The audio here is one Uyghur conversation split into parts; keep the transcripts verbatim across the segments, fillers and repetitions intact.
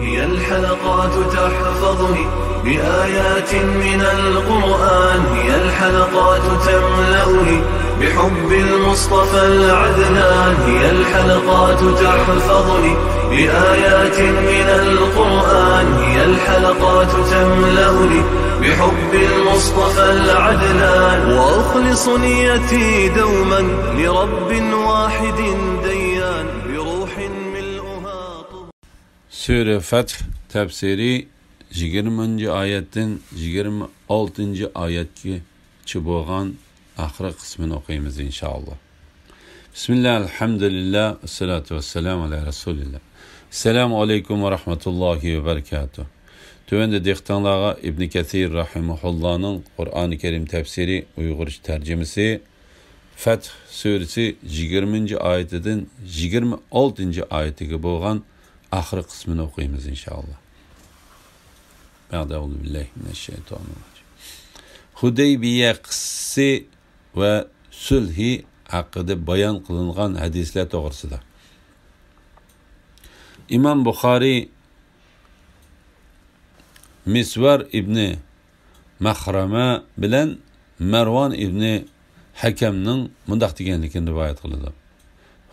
هي الحلقات تحفظني بآيات من القرآن، هي الحلقات تملأني بحب المصطفى العدنان، هي الحلقات تحفظني بآيات من القرآن، هي الحلقات تملأني بحب المصطفى العدنان، وأخلص نيتي دوما لرب واحد ديان، بروح ملؤها طهور. سۈرە فەتھ تەپسىرى يىگىرمىنچى ئايەتتىن يىگىرمە ئالتىنچى ئايەتكىچە بولغان ئاخىرقى قىسمىنى ئوقۇيمىز، ئىنشائاللا. بىسمىللا، ئەلھەمدۇلىللا، ۋەسسالاتۇ ۋەسسالامۇ ئەلا رەسۇلىللا. ئەسسالامۇ ئەلەيكۇم ۋە رەھمەتۇللاھى ۋە بەرىكاتۇھ. تۆۋەندە دىققىتىڭلارغا ئىبنى كەسىر رەھىمەھۇللانىڭ قۇرئانى كەرىم تەپسىرى ئۇيغۇرچە تەرجىمىسى، فەتھ سۈرىسى يىگىرمىنچى ئايىتىدىن يىگىرمە ئالتىنچى ئايىتىگە بولغان ئاخىرقى قىسمىنى ئوقۇيمىز، ئىنشائاللا. بەئدە، ئەئۇزۇ بىللاھى مىنەششەيتانىررەجىم. ھۇدەيبىيە قىسسىسى ۋە سۈلھى ھەققىدە بايان قىلىنغان ھەدىسلەر توغرىسىدا. ئىمام بۇخارىي مىسۋار ئىبنى مەخرەمە بىلەن مەرۋان ئىبنى ھەكەمنىڭ مۇنداق دېگەنلىكىنى رىۋايەت قىلىدۇ.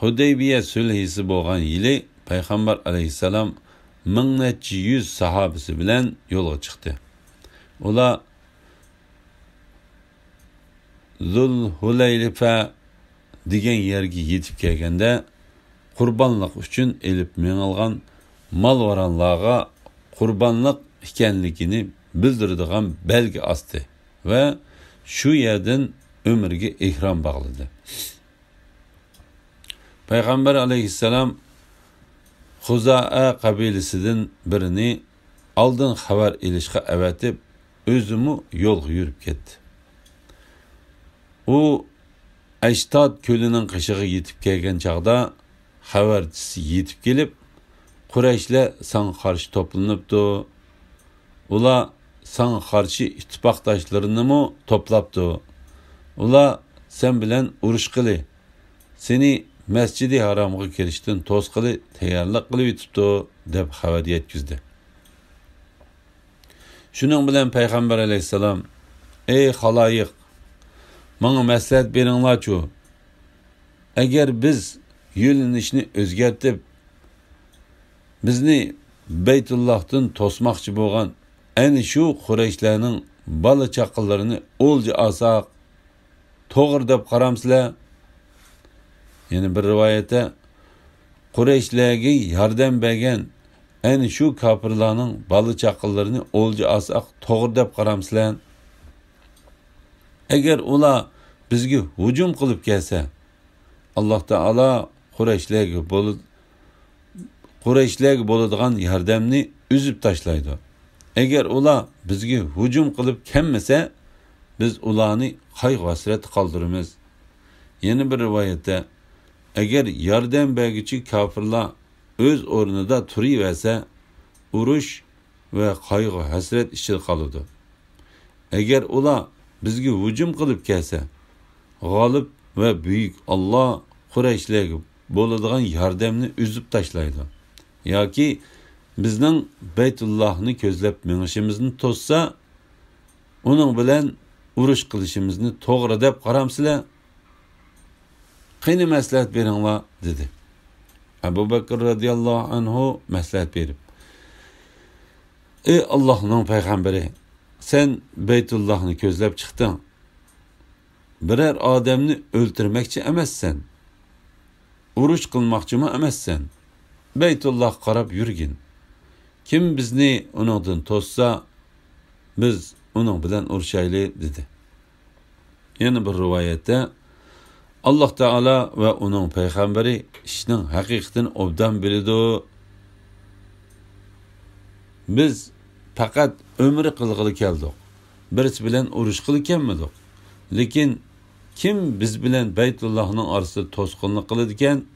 ھۇدەيبىيە سۈلھىسى بولغان يىلى پەيغەمبەر ئەلەيھىسسالام مىڭ نەچچە يۈز ساھابىسى بىلەن يولغا چىقتى. ئۇلار زۇلھۇلەيلىفە دېگەن يەرگە يېتىپ كەلگەندە، قۇربانلىق ئۈچۈن ئېلىپ مېڭىلغان مال-ۋارانلارغا قۇربانلىق ئىكەنلىكىنى بىلدۈرىدىغان بەلگە ئاستى ۋە شۇ يەردىن ئۆمرىگە ئېھرام باغلىدى. پەيغەمبەر ئەلەيھىسسالام خۇزائە قەبىلىسىدىن بىرىنى ئالدىن خەۋەر ئېلىشقا ئەۋەتىپ، ئۆزىمۇ يولغا يۈرۈپ كەتتى. ئۇ ئەشتات كۆلىنىڭ قېشىغا يېتىپ كەلگەن چاغدا، خەۋەرچىسى يېتىپ كېلىپ، «قۇرەيشلەر ساڭا قارشى توپلىنىپتۇ. ئۇلار ساڭا قارشى ئىتتىپاقداشلىرىنىمۇ توپلاپتۇ. ئۇلار سەن بىلەن ئۇرۇشقىلى، سېنى مەسجىدى ھارامغا كىرىشتىن توسقىلى تەييارلىق قىلىۋېتىپتۇ» دەپ خەۋەر يەتكۈزدى. شۇنىڭ بىلەن پەيغەمبەر ئەلەيھىسسالام، «ئەي خالايىق، ماڭا مەسلىھەت بېرىڭلارچۇ! ئەگەر بىز يۆنىلىشنى ئۆزگەرتىپ، بىزنى بەيتۇللاھتىن توسماقچى بولغان ئەنە شۇ قۇرەيشلەرنىڭ بالا-چاقىلىرىنى ئولجا ئالساق، توغرا دەپ قارامسىلەر؟» يەنە بىر رىۋايەتتە، «قۇرەيشلەرگە ياردەم بەرگەن ئەنە شۇ كاپىرلارنىڭ بالا-چاقىلىرىنى ئولجا ئالساق توغرا دەپ قارامسىلەر؟ ئەگەر ئۇلار بىزگە ھۇجۇم قىلىپ كەلسە، ئاللاھ تائالا قۇرەيشلەرگە بولىدۇ قۇرەيشلەرگە بولىدىغان ياردەمنى ئۈزۈپ تاشلايدۇ. ئەگەر ئۇلار بىزگە ھۇجۇم قىلىپ كەلمىسە، بىز ئۇلارنى قايغۇ-ھەسرەتتە قالدۇرىمىز.» يەنە بىر رىۋايەتتە، «ئەگەر ياردەم بەرگۈچى كاپىرلار ئۆز ئورنىدا تۇرۇۋەرسە، ئۇرۇش ۋە قايغۇ-ھەسرەت ئىچىدە قالىدۇ. ئەگەر ئۇلار بىزگە ھۇجۇم قىلىپ كەلسە، غالىب ۋە بۈيۈك ئاللاھ قۇرەيشلەرگە بولىدىغان ياردەمنى ئۈزۈپ تاشلايدۇ. ياكى بىزنىڭ بەيتۇللاھنى كۆزلەپ مېڭىشىمىزنى توسسا، ئۇنىڭ بىلەن ئۇرۇش قىلىشىمىزنى توغرا دەپ قارامسىلەر؟ قېنى مەسلىھەت بېرىڭلار» دېدى. ئەبۇ بەكرى رەزىياللاھۇ ئەنھۇ مەسلىھەت بېرىپ، «ئەي ئاللاھنىڭ پەيغەمبىرى، سەن بەيتۇللاھنى كۆزلەپ چىقتىڭ. بىرەر ئادەمنى ئۆلتۈرمەكچى ئەمەسسەن. ئۇرۇش قىلماقچىمۇ ئەمەسسەن. بەيتۇللاھقا قاراپ يۈرگىن. كىم بىزنى ئۇنىڭدىن توسسا، بىز ئۇنىڭ بىلەن ئۇرۇشايلى» دېدى. يەنە بىر رىۋايەتتە، «ئاللاھ تائالا ۋە ئۇنىڭ پەيغەمبىرى ئىشنىڭ ھەقىقىتىنى ئوبدان بىلىدۇ. بىز پەقەت ئۆمرە قىلغىلى كەلدۇق. بىرسى بىلەن ئۇرۇشقىلى كەلمىدۇق. لېكىن كىم بىز بىلەن بەيتۇللاھنىڭ ئارىسىدا توسقۇنلۇق قىلىدىكەن،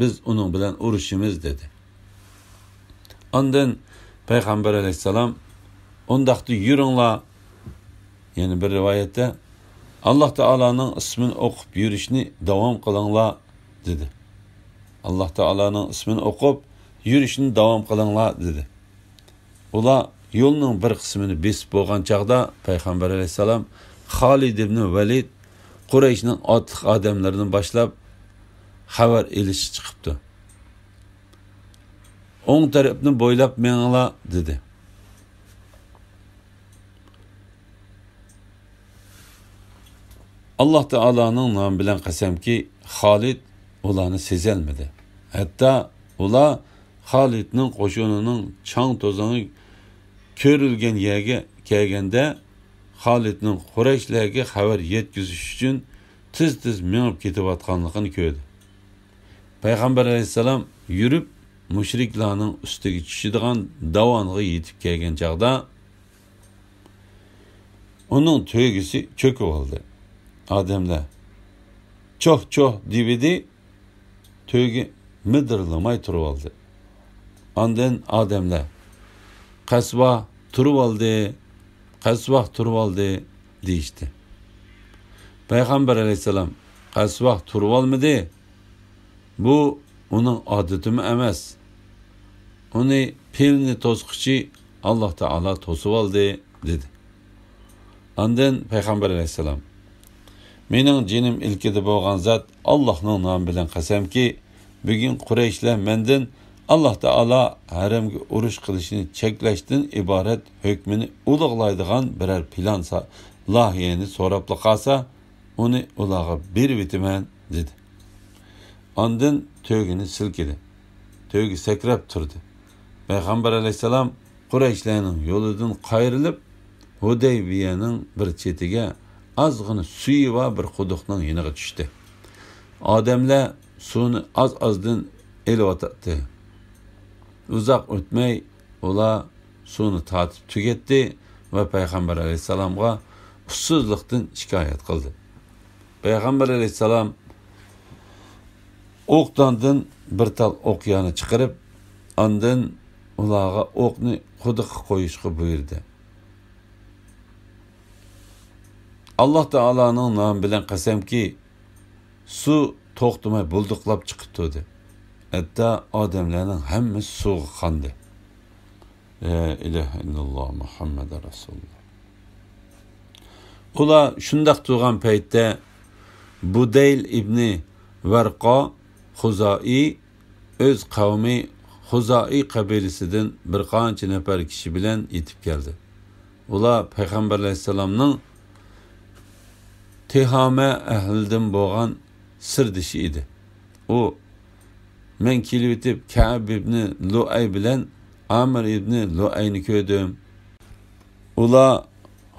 بىز ئۇنىڭ بىلەن ئۇرۇشىمىز» دېدى. ئاندىن پەيغەمبەر ئەلەيھىسسالام، «ئۇنداقتا يۈرۈڭلار.» يەنە بىر رىۋايەتتە، «ئاللاھ تائالانىڭ ئىسمىنى ئوقۇپ يۈرۈشنى داۋام قىلىڭلار» دېدى. «ئاللاھ تائالانىڭ ئىسمىنى ئوقۇپ يۈرۈشنى داۋام قىلىڭلار» دېدى. ئۇلار يولنىڭ بىر قىسمىنى بېسىپ بولغان چاغدا، پەيغەمبەر ئەلەيھىسسالام خالىد ئىبنى ۋەلىد قۇرەيشنىڭ ئاتلىق ئادەملىرىنى باشلاپ خەۋەر ئېلىشقا چىقىپتۇ. «ئوڭ تەرەپنى بويلاپ مېڭىڭلار» دېدى. ئاللاھ تائالانىڭ نامى بىلەن قەسەمكى، خالىد ئۇلارنى سېزەلمىدى. ھەتتا ئۇلار خالىدنىڭ قوشۇنىنىڭ چاڭ-توزىڭى كۆرۈلگەن يەرگە كەلگەندە، خالىدنىڭ قۇرەيشلەرگە خەۋەر يەتكۈزۈش ئۈچۈن تېز-تېز مېڭىپ كېتىۋاتقانلىقىنى كۆردى. پەيغەمبەر ئەلەيھىسسالام يۈرۈپ، مۇشرىكلارنىڭ ئۈستىگە چۈشىدىغان داۋانغا يېتىپ كەلگەن چاغدا، ئۇنىڭ تۆگىسى چۆكۈۋالدى. ئادەملەر «چوھ، چوھ» دېۋىدى، تۆگە مىدىرلىماي تۇرۇۋالدى. ئاندىن ئادەملەر «قەسۋا تۇرۇۋالدى، قەسۋا تۇرۇۋالدى» دېيىشتى. پەيغەمبەر ئەلەيھىسسالام: «قەسۋا تۇرۇۋالمىدى. بۇ ئۇنىڭ ئادىتىمۇ ئەمەس. ئۇنى پىلنى توسقۇچى ئاللاھ تائالا توسۇۋالدى» دېدى. ئاندىن پەيغەمبەر ئەلەيھىسسالام: «مېنىڭ جېنىم ئىلكىدە بولغان زات، ئاللاھنىڭ نامى بىلەن قەسەمكى، بۈگۈن قۇرەيشلەر مەندىن ئاللاھ تائالا ھەرەمگە ئۇرۇش قىلىشنى چەكلەشتىن ئىبارەت ھۆكمىنى ئۇلۇغلايدىغان بىرەر پىلان سا-، لايىھەنى سوراپلا قالسا، ئۇنى ئۇلارغا بېرىۋېتىمەن» دېدى. ئاندىن تۆگىنى سىلكىدى. تۆگە سەكرەپ تۇردى. پەيغەمبەر ئەلەيھىسسالام قۇرەيشلەرنىڭ يولىدىن قايرىلىپ، ھۇدەيبىيەنىڭ بىر چېتىگە ئازغىنا سۈيى بار بىر قۇدۇقنىڭ يېنىغا چۈشتى. ئادەملەر سۇنى ئاز-ئازدىن ئېلىۋاتاتتى. ئۇزاق ئۆتمەي، ئۇلار سۇنى تارتىپ تۈگەتتى ۋە پەيغەمبەر ئەلەيھىسسالامغا ئۇسسۇزلۇقتىن شىكايەت قىلدى. پەيغەمبەر ئەلەيھىسسالام ئوقداندىن بىر تال ئوقيانى چىقىرىپ، ئاندىن ئۇلارغا ئوقنى قۇدۇققا قويۇشقا بۇيرۇدى. «ئاللاھ تائالانىڭ نامى بىلەن قەسەمكى، سۇ توختىماي بۇلدۇقلاپ چىقىپ تۇردى. ھەتتا ئادەملەرنىڭ ھەممىسى سۇغا قاندى.» لا ئىلاھە ئىللاللاھ مۇھەممەدۇر رەسۇلۇللاھ. ئۇلار شۇنداق تۇرغان پەيتتە، بۇدەيل ئىبنى ۋەرقا خۇزائىي ئۆز قەۋمى خۇزائىي قەبىلىسىدىن بىر قانچە نەپەر كىشى بىلەن يېتىپ كەلدى. ئۇلار پەيغەمبەر ئەلەيھىسسالامنىڭ تىھامە ئەھلىدىن بولغان سىردىشى ئىدى. ئۇ: «مەن كېلىۋېتىپ، كەئب ئىبنى لۇئەي بىلەن ئامىر ئىبنى لۇئەينى كۆردۈم. ئۇلار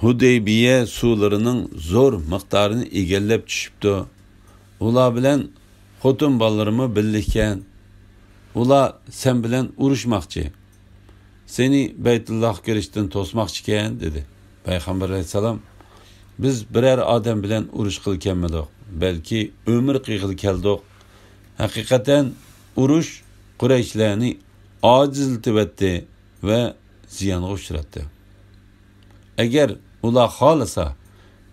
ھۇدەيبىيە سۇلىرىنىڭ زور مىقدارىنى ئىگىلەپ چۈشۈپتۇ. ئۇلار بىلەن خوتۇن بالىلىرىمۇ بىللە ئىكەن. ئۇلار سەن بىلەن ئۇرۇشماقچى. سېنى بەيتۇللاھقا كىرىشتىن توسماقچىكەن» دېدى. پەيغەمبەر ئەلەيھىسسالام: «بىز بىرەر ئادەم بىلەن ئۇرۇشقىلى كەلمىدۇق، بەلكى ئۆمۈر قىلغىلى كەلدۇق. ھەقىقەتەن ئۇرۇش قۇرەيشلەرنى ئاجىزلىتىۋەتتى ۋە زىيانغا ئۇچراتتى. ئەگەر ئۇلار خالىسا،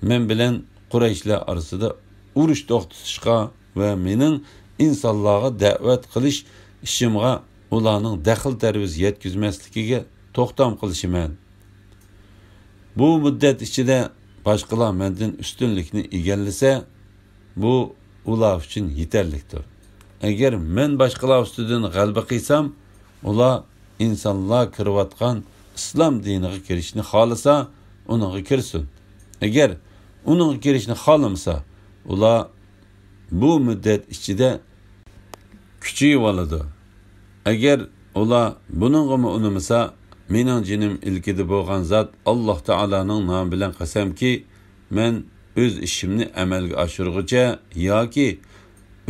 مەن بىلەن قۇرەيشلەر ئارىسىدا ئۇرۇش توختىتىشقا ۋە مېنىڭ ئىنسانلارغا دەۋەت قىلىش ئىشىمغا ئۇلارنىڭ دەخلى-تەرۇز يەتكۈزمەسلىكىگە توختام قىلىشىمەن. بۇ مۇددەت ئىچىدە باشقىلار مەندىن ئۈستۈنلۈكنى ئىگىلىسە، بۇ ئۇلار ئۈچۈن يېتەرلىكتۇر. ئەگەر مەن باشقىلار ئۈستىدىن غەلىبە قىلسام، ئۇلار ئىنسانلار كىرىۋاتقان ئىسلام دىنىغا كىرىشنى خالىسا، ئۇنىڭغا كىرسۇن. ئەگەر ئۇنىڭغا كىرىشنى خالىمىسا، ئۇلار بۇ مۇددەت ئىچىدە كۈچىيىۋالىدۇ. ئەگەر ئۇلار بۇنىڭغىمۇ ئۇنىمىسا، مېنىڭ جېنىم ئىلكىدە بولغان زات ئاللاھ تائالانىڭ نامى بىلەن قەسەمكى، مەن ئۆز ئىشىمنى ئەمەلگە ئاشۇرغۇچە ياكى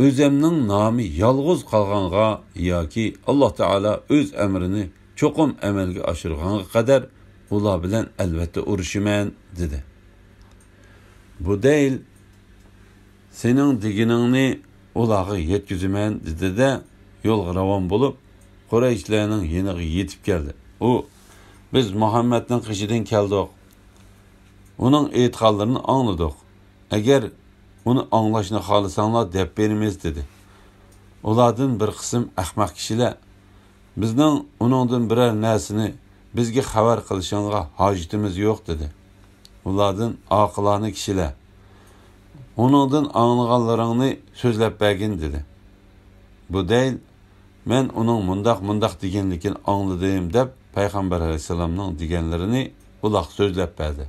ئۆزەمنىڭ نامى يالغۇز قالغانغا ياكى ئاللاھ تائالا ئۆز ئەمرىنى چوقۇم ئەمەلگە ئاشۇرغانغا قەدەر ئۇلار بىلەن ئەلۋەتتە ئۇرۇشىمەن» دېدى. بۇدەيل: «سېنىڭ دېگىنىڭنى ئۇلارغا يەتكۈزىمەن» دېدى-دە، يولغا راۋان بولۇپ، قۇرەيشلەرنىڭ يېنىغا يېتىپ كەلدى. ئۇ: «بىز مۇھەممەدنىڭ قېشىدىن كەلدۇق. ئۇنىڭ ئېيتقانلىرىنى ئاڭلىدۇق. ئەگەر ئۇنى ئاڭلاشنى خالىساڭلار، دەپ بېرىمىز» دېدى. ئۇلاردىن بىر قىسىم ئەخمەق كىشىلەر: «بىزنىڭ ئۇنىڭدىن بىرەر نەرسىنى بىزگە خەۋەر قىلىشىڭغا ھاجىتىمىز يوق، دېدى. ئۇلاردىن ئاقىلانە كىشىلەر، ئۇنىڭدىن ئاڭلىغانلىرىڭنى سۆزلەپ بەرگىن، دېدى. بۇدەيل، مەن ئۇنىڭ مۇنداق، مۇنداق دېگەنلىكىنى ئاڭلىدىم، دەپ پەيغەمبەر ئەلەيھىسسالامنىڭ دېگەنلىرىنى ئۇلارغا سۆزلەپ بەردى.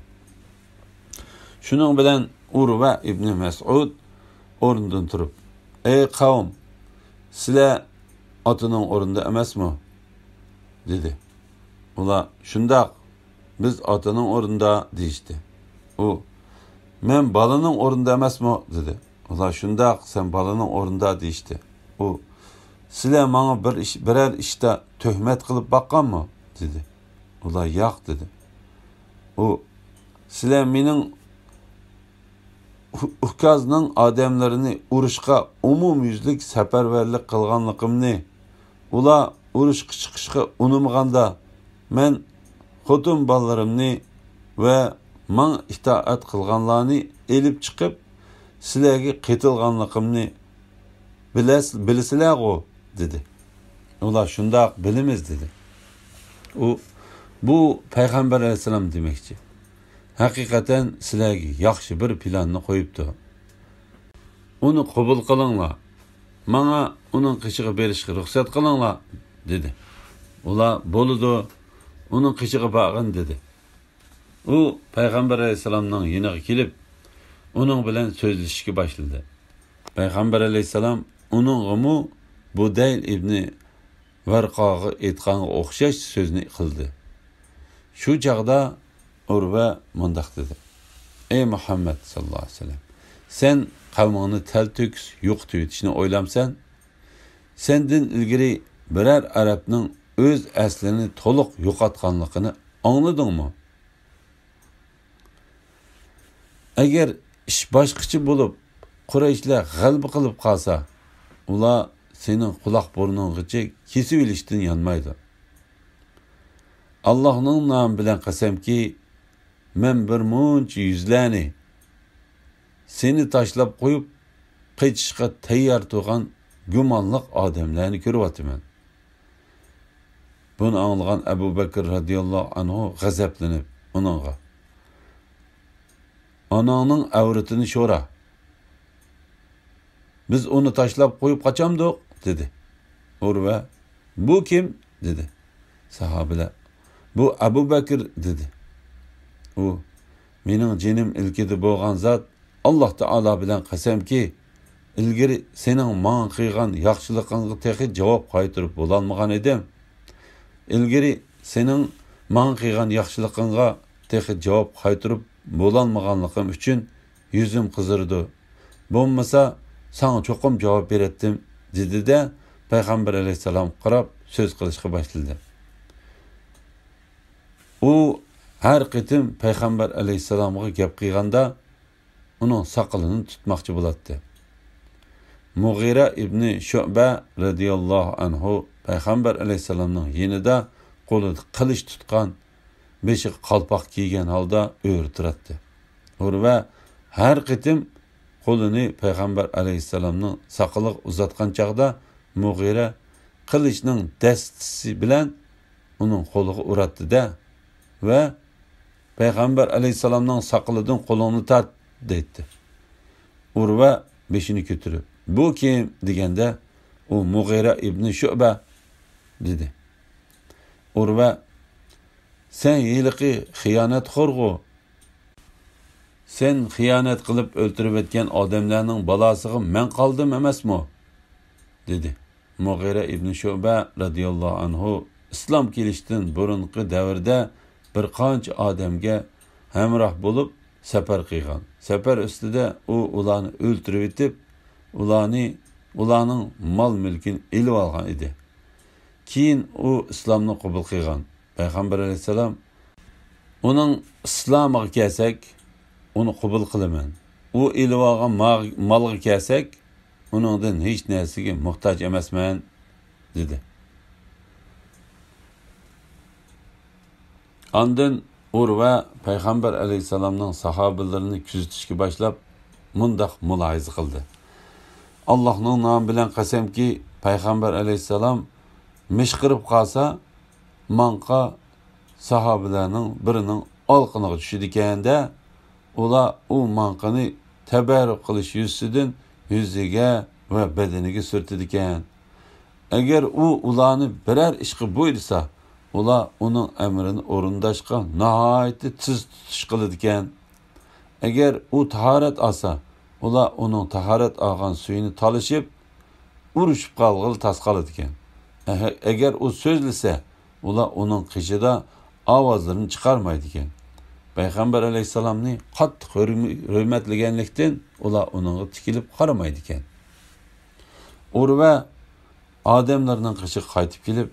شۇنىڭ بىلەن ئۇرۋە ئىبنى مەسئۇد ئورنىدىن تۇرۇپ، ئەي قەۋم، سىلەر ئاتىنىڭ ئورنىدا ئەمەسمۇ؟ دېدى. ئۇلار، شۇنداق، بىز ئاتىنىڭ ئورنىدا، دېيىشتى. ئۇ، مەن بالىنىڭ ئورنىدا ئەمەسمۇ؟ دېدى. ئۇلار، شۇنداق، سەن بالىنىڭ ئورنىدا، دېيىشتى. ئۇ، سىلەر ماڭا بىر ئىش، بىرەر ئىشتا تۆھمەت قىلىپ باققانمۇ؟ دېدى. ئۇلار، ياق، دېدى. ئۇ، سىلەر مېنىڭ ئۇ-، ئۇكازنىڭ ئادەملىرىنى ئۇرۇشقا ئومۇميۈزلۈك سەپەرۋەرلىك قىلغانلىقىمنى، ئۇلار ئۇرۇشقا چىقىشقا ئۇنىمىغاندا، مەن خوتۇن بالىلىرىمنى ۋە ماڭا ئىتائەت قىلغانلارنى ئېلىپ چىقىپ، سىلەرگە قېتىلغانلىقىمنى بىلەس-، بىلىسىلەرغۇ؟ دېدى. ئۇلار، شۇنداق، بىلىمىز، دېدى. ئۇ، بۇ پەيغەمبەر ئەلەيھىسسالام دېمەكچى. ھەقىقەتەن سىلەرگە ياخشى بىر پىلاننى قويۇپتۇ. ئۇنى قوبۇل قىلىڭلار. ماڭا ئۇنىڭ قېشىغا بېرىشقا رۇخسەت قىلىڭلار، دېدى. ئۇلار، بولىدۇ، ئۇنىڭ قېشىغا بارغىن، دېدى. ئۇ پەيغەمبەر ئەلەيھىسسالامنىڭ يېنىغا كېلىپ، ئۇنىڭ بىلەن سۆزلىشىشكە باشلىدى. پەيغەمبەر ئەلەيھىسسالام ئۇنىڭغىمۇ بۇدەيل ئىبنى ۋەرقاغا ئېيتقانغا ئوخشاش سۆزنى قىلدى. شۇ چاغدا ئۇرۋە مۇنداق دېدى، ئەي مۇھەممەد ساللاللاھۇ ئەلەيھى ۋەسەللەم، سەن قەۋمىڭنى تەلتۆكۈس يوقىتىۋېتىشنى ئويلامسەن؟ سەندىن ئىلگىرى بىرەر ئەرەبنىڭ ئۆز ئەسلىنى تولۇق يوقاتقانلىقىنى ئاڭلىدىڭمۇ؟ ئەگەر ئىش باشقىچە بولۇپ، قۇرەيشلەر غەلىبە قىلىپ قالسا، ئۇلار سېنىڭ قۇلاق بۇرنۇڭغىچە كېسىۋېلىشتىن يانمايدۇ. ئاللاھنىڭ نامى بىلەن قەسەمكى، مەن بىر مۇنچە يۈزلەرنى سېنى تاشلاپ قويۇپ، قېچىشقا تەييار تۇرغان گۇمانلىق ئادەملەرنى كۆرۈۋاتىمەن. بۇنى ئاڭلىغان ئەبۇ بەكىر رەزىياللاھۇ ئەنھۇ غەزەپلىنىپ ئۇنىڭغا، ئاناڭنىڭ ئەۋرىتىنى شورا. بىز ئۇنى تاشلاپ قويۇپ قاچامدۇق؟ دېدى. ئۇرۋە، بۇ كىم؟ دېدى. ساھابىلەر، بۇ ئەبۇ بەكىر، دېدى. ئۇ، مېنىڭ جېنىم ئىلكىدە بولغان زات، ئاللاھ تائالا بىلەن قەسەمكى، ئىلگىرى سېنىڭ ماڭا قىلغان ياخشىلىقىڭغا تېخى جاۋاب قايتۇرۇپ بولالمىغان ئىدىم. ئىلگىرى سېنىڭ ماڭا قىلغان ياخشىلىقىڭغا تېخى جاۋاب قايتۇرۇپ بولالمىغانلىقىم ئۈچۈن يۈزۈم قىزىرىدۇ. بولمىسا، ساڭا چوقۇم جاۋاب بېرەتتىم، دېدى-دە، پەيغەمبەر ئەلەيھىسسالامغا قاراپ سۆز قىلىشقا باشلىدى. ئۇ ھەر قېتىم پەيغەمبەر ئەلەيھىسسالامغا گەپ قىلغاندا، ئۇنىڭ ساقىلىنى تۇتماقچى بولاتتى. مۇغىرە ئىبنى شۇئبە رەزىياللاھۇ ئەنھۇ پەيغەمبەر ئەلەيھىسسالامنىڭ يېنىدا قولىدا قىلىچ تۇتقان، بېشىغا قالپاق كىيگەن ھالدا ئۆرە تۇراتتى. ئۇرۋە ھەر قېتىم قولىنى پەيغەمبەر ئەلەيھىسسالامنىڭ ساقىلىغا ئۇزاتقان چاغدا، مۇغىرە قىلىچنىڭ دەستىسى بىلەن ئۇنىڭ قولىغا ئۇراتتى-دە، ۋە، پەيغەمبەر ئەلەيھىسسالامنىڭ ساقىلىدىن قولۇڭنى تارت، دەيتتى. ئۇرۋە بېشىنى كۆتۈرۈپ، بۇ كىم؟ دېگەندە، ئۇ مۇغىرە ئىبنى شۇئبە، دېدى. ئۇرۋە، سەن ھېلىقى خىيانەتخورغۇ؟ سەن خىيانەت قىلىپ ئۆلتۈرۈۋەتكەن ئادەملەرنىڭ بالاسىغا مەن قالدىم ئەمەسمۇ؟ دېدى. مۇغىرە ئىبنى شۇئبە رەزىياللاھۇ ئەنھۇ ئىسلام كېلىشتىن بۇرۇنقى دەۋردە بىر قانچە ئادەمگە ھەمراھ بولۇپ سەپەر قىلغان. سەپەر ئۈستىدە ئۇ ئۇلارنى ئۆلتۈرۈۋېتىپ، ئۇلارنى، ئۇلارنىڭ مال-مۈلكىنى ئېلىۋالغان ئىدى. كېيىن ئۇ ئىسلامنى قوبۇل قىلغان. پەيغەمبەر ئەلەيھىسسالام، ئۇنىڭ ئىسلامىغا كەلسەك، ئۇنى قوبۇل قىلىمەن. ئۇ ئېلىۋالغان ما-، مالغا كەلسەك، ئۇنىڭدىن ھېچ نەرسىگە موھتاج ئەمەسمەن، دېدى. ئاندىن ئۇرۋە پەيغەمبەر ئەلەيھىسسالامنىڭ ساھابىلىرىنى كۆزىتىشكە باشلاپ، مۇنداق مۇلاھىزە قىلدى: ئاللاھنىڭ نامى بىلەن قەسەمكى، پەيغەمبەر ئەلەيھىسسالام مىشقىرىپ قالسا، ماڭقا ساھابىلەرنىڭ بىرىنىڭ ئالىقىنىغا چۈشىدىكەن-دە، ئۇلار ئۇ ماڭقىنى تەبەررۇك قىلىش يۈزىسىدىن يۈزىگە ۋە بەدىنىگە سۈرتىدىكەن. ئەگەر ئۇ ئۇلارنى بىرەر ئىشقا بۇيرۇسا، ئۇلار ئۇنىڭ ئەمرىنى ئورۇنداشقا ناھايىتى تېز تۇتۇش قىلىدىكەن. ئەگەر ئۇ تاھارەت ئالسا، ئۇلار ئۇنىڭ تاھارەت ئالغان سۈيىنى تالىشىپ، ئۇرۇشۇپ قالغىلى تاس قالىدىكەن. ئەگەر ئۇ سۆزلىسە، ئۇلار ئۇنىڭ قېشىدا ئاۋازلىرىنى چىقارمايدىكەن. پەيغەمبەر ئەلەيھىسسالامنى قاتتىق ھۆرمە-، ھۆرمەتلىگەنلىكتىن، ئۇلار ئۇنىڭغا تىكىلىپ قارىمايدىكەن. ئۇرۋە ئادەملەرنىڭ قېشىغا قايتىپ كېلىپ،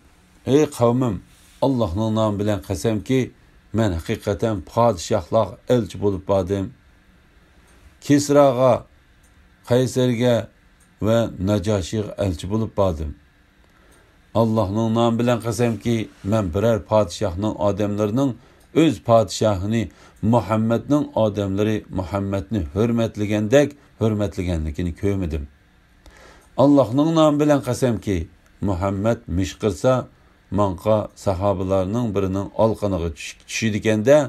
ئەي قەۋمىم، ئاللاھنىڭ نامى بىلەن قەسەمكى، مەن ھەقىقەتەن پادىشاھلارغا ئەلچى بولۇپ باردىم. كىسراغا، قەيسەرگە ۋە ناجاشىغا ئەلچى بولۇپ باردىم. ئاللاھنىڭ نامى بىلەن قەسەمكى، مەن بىرەر پادىشاھنىڭ ئادەملىرىنىڭ ئۆز پادىشاھىنى مۇھەممەدنىڭ ئادەملىرى مۇھەممەدنى ھۆرمەتلىگەندەك ھۆرمەتلىگەنلىكىنى كۆرمىدىم. ئاللاھنىڭ نامى بىلەن قەسەمكى، مۇھەممەد مىشقىرسا، ماڭقا ساھابىلارنىڭ بىرىنىڭ ئالىقىنىغا چۈش-، چۈشىدىكەن-دە،